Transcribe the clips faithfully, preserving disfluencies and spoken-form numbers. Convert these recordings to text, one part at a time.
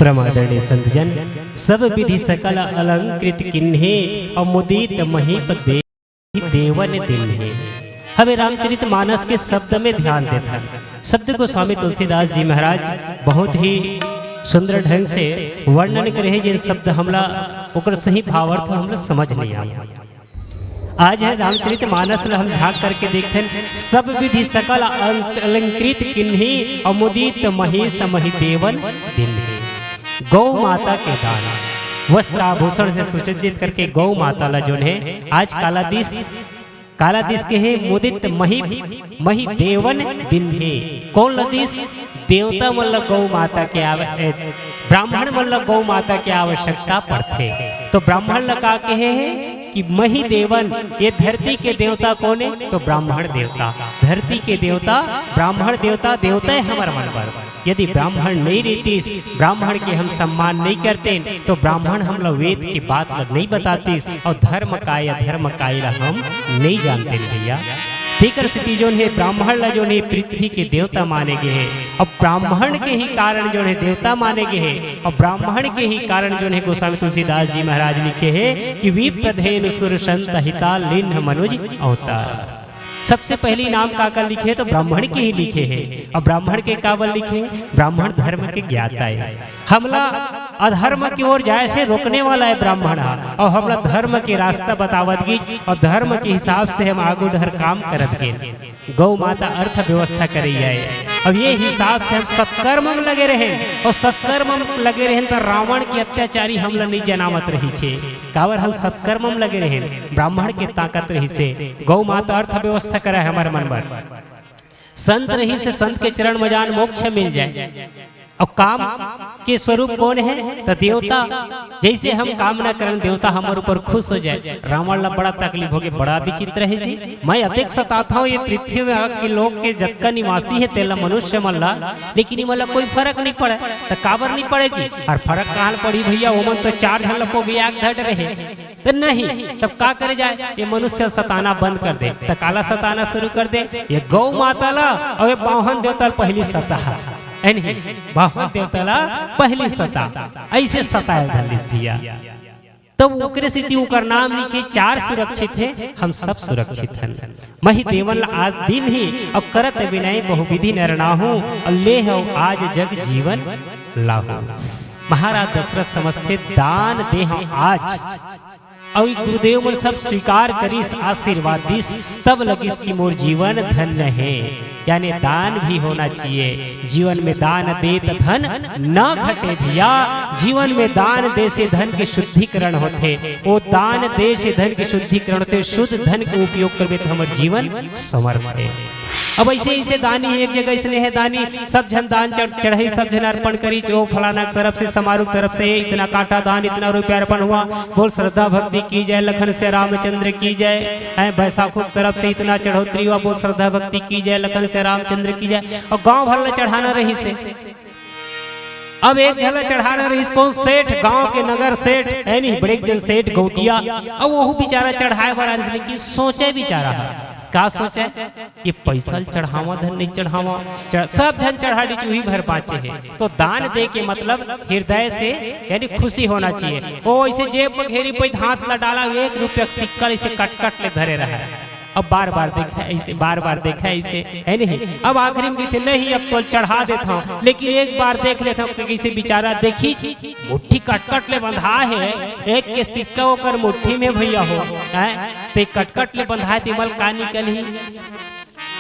परम आदरणीय संतजन, सब विधि सकल अलंकृत किन्हे, अउर मुदित महीप देहि देवन दिन्हे। हमें रामचरित मानस के शब्द में ध्यान देथन। शब्द गोस्वामी तुलसीदास जी महाराज बहुत ही सुंदर ढंग से वर्णन करे हे, जिन शब्द हमला ओकर सही भावार्थ हमला समझ नहीं आया। आज हे रामचरित मानस ल हम झांक करके देखथन, सब विधि सकल अंत-, अलंकृत किन्ही, अउर मुदित महीस मही देवन दिन्हे। गौ माता के दान, वस्त्र आभूषण से सुसज्जित करके गौ माता ला जोन हे आज काला दिस, काला दिस के हे मुदित मही, मही देवन दिन्हे। कौन ला दिस? देवता मन ला गौ माता के आव-, ए, ब्राह्मण मन ला गौ माता के आवश्यकता पड़थे। तो ब्राह्मण ला का कहे हे कि मही देवन, ये धरती के देवता कौन हे? तो ब्राह्मण देवता। धरती के देवता, ब्राह्मण देवता, देवता हे हमर मन बर। यदि ब्राह्मण नहीं रहितिस, ब्राह्मण के हम सम्मान नहीं करतेन, तो ब्राह्मण हमला वेद के बात ला नहीं बतातिस, अउ धर्म काय अधर्म काय ला हम नहीं जानतेन भैया। तेकर सेती जोन हे ब्राह्मण ला जोन हे पृथ्वी के देवता माने गे हे, अउ ब्राह्मण के ही कारण जोन हे देवता माने गे हे, अउ ब्राह्मण के ही कारण जोन हे गोस्वामी तुलसीदास जी महाराज लिखे हे कि विप्रधेनु सुर संत हिता लिन्ह मनुज अवतार। सबसे पहली नाम काकर लिखे हे? तो ब्राह्मण के ही लिखे हे। अउ ब्राह्मण के काबर लिखे हे? ब्राह्मण धर्म के ज्ञाता हे। हमला अधर्म की ओर जाए से रोकने वाला हे ब्राह्मण ह, अउ हमला धर्म के रास्ता बतावत गिस, अउ धर्म के हिसाब से हम आगू डहर काम करत गेन। गौ माता अर्थ व्यवस्था करइया हे। अब ये हिसाब से हम सत्कर्म में लगे रहेन, अउ सत्कर्म में लगे रहेन त रावण के अत्याचारी हमला नहीं जनावत रहिस हे। काबर हम सत्कर्म में लगे रहेन, ब्राह्मण के ताकत रहिस हे। गौ माता अर्थ व्यवस्था करे हे हमर मन बर। संत रहिस हे, संत के चरण में जान मोक्ष मिल जाए। अउ काम के स्वरूप कौन हे? त देवता, जइसे हम कामना करन देवता हमर ऊपर खुश हो जाए। रावण ला बड़ा तकलीफ होगे, बड़ा विचित्र हे जी। मैं अतेक सताथंव ये पृथ्वी में आके लोक के जतका निवासी हे तेला मनुष्य मन ला, लेकिन इमन ला कोई फरक नहीं पड़े। त काबर नहीं पड़े जी? अउ फरक कहाँ ल पड़ही भैया? ओमन तो चार झन ला पोगरिया के धरे रहे। त नहीं, तब का करे जाए? ये मनुष्य सताना बंद कर दे। त काला सताना शुरू कर दे? ये गौ माता ला अउ ये बाहन देवता ला पहिली सता। हे नहीं? बाहन देवता ला पहिली सता। अइसे सताए धर लिस भैया। तब ओकरे सेती ओकर नाम लिखे, चार सुरक्षित हे, हम सब सुरक्षित हन। मही देवन ला आज दिन्ही, अउ करत विनय बहुविधि नर नाहू, अउ लेहव आज जग जीवन लाहू। महाराज दशरथ समझथे, दान देहंव आज, अउ ई गुरुदेव मन सब स्वीकार करिस, आशीर्वाद दिस, तब लगिस कि मोर जीवन धन्य हे। यानी दान भी होना चाहिए। जीवन में दान देत धन न घटे भैया, जीवन में दान दे से धन के शुद्धिकरण होथे। वो दान दे से धन के शुद्धिकरण होथे, शुद्ध धन के उपयोग करबे त हमर जीवन समर्थ हे। अब अइसे, अइसे दानी हे, एक जगह अइसने हे दानी, सब झन दान चढ़-, चढ़ही, सब झन अर्पण करी, जो फलाना के तरफ से, समारोह के तरफ से इतना कांटा दान, इतना रुपया अर्पण हुआ, बोल श्रद्धा भक्ति की जय, लखन से रामचंद्र की जय, हैं, बैसाखू के तरफ से इतना चढ़ोतरी हुआ, बोल श्रद्धा भक्ति की जय, लखन से रामचंद्र की जय, अउ गांव भर ला चढ़ाना रहिस हे। अब एक झन ला चढ़ाना रहिस, कौन सेठ, गांव के नगर सेठ, हे नहीं, बड़े जन सेठ गौटिया, अब वहू बेचारा चढ़ाए बर आइस, लेकिन सोचे बेचारा ह, का सोचे? ये पैसा ल चढ़ावा धन नहीं चढ़ावा, चढ़-, सब झन चढ़ा डीस, उही भर बाँचे हे। तो दान दे के मतलब हृदय से, यानी खुशी होना चाहिए। ओ अइसे जेब में घेरी पइत हाथ ला डाला, एक रुपया के सिक्का अइसे कटकट ले धरे रहा। अब बार बार देखे अइसे, बार बार देखे अइसे, हे नहीं? अब आखिरी में कहिथे, नहीं, अब तो चढ़ा देथंव, लेकिन एक बार देख लेथंव कि कइसे बेचारा देखिस, मुट्ठी कटकट ले बंधा हे, एक के सिक्का ओकर मुट्ठी में भैया हो, हैं? ते कटकट ले बंधाए ते मल का निकलही?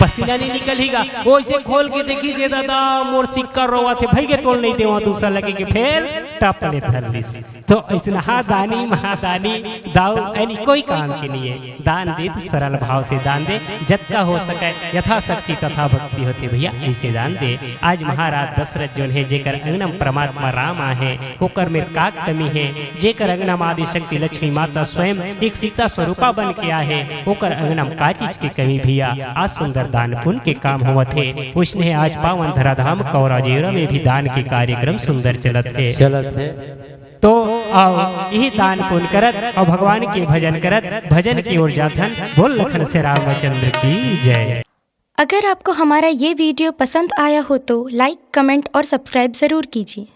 पसीना नहीं निकलही गा? ओइसे खोल के देखिस, ए दादा, मोर सिक्का रोवत हे, भई गे तोल नहीं देवंव, दूसरा लगे के फेर टप ले धर लिस। तो अइसनहा दानी महादानी दाऊ, यानी कोई काम के नहीं हे। दान दे त सरल भाव से दान दे, जतका हो सके यथाशक्ति तथा भक्ति होथे भैया, अइसे दान दे। आज महाराज दशरथ जोन हे, जेकर अंगना म परमात्मा राम आहे, ओकर मेर का कमी हे? जेकर अंगना म आदिशक्ति लक्ष्मी माता स्वयं एक सीता स्वरूपा बन के आहे, ओकर अंगना म का चीज के कमी भैया? आज सुंदर दान पुण्य के काम होवत हे। उसने आज पावन धराधाम कौरा जेवरा में भी दान के कार्यक्रम सुंदर चलत हे। चलत हे। तो आओ, यही दान पुण्य करत अउ भगवान के भजन करत भजन की ओर जाथन। बोल लखन से रामचंद्र की जय। अगर आपको हमारा ये वीडियो पसंद आया हो तो लाइक, कमेंट और सब्सक्राइब ज़रूर कीजिए।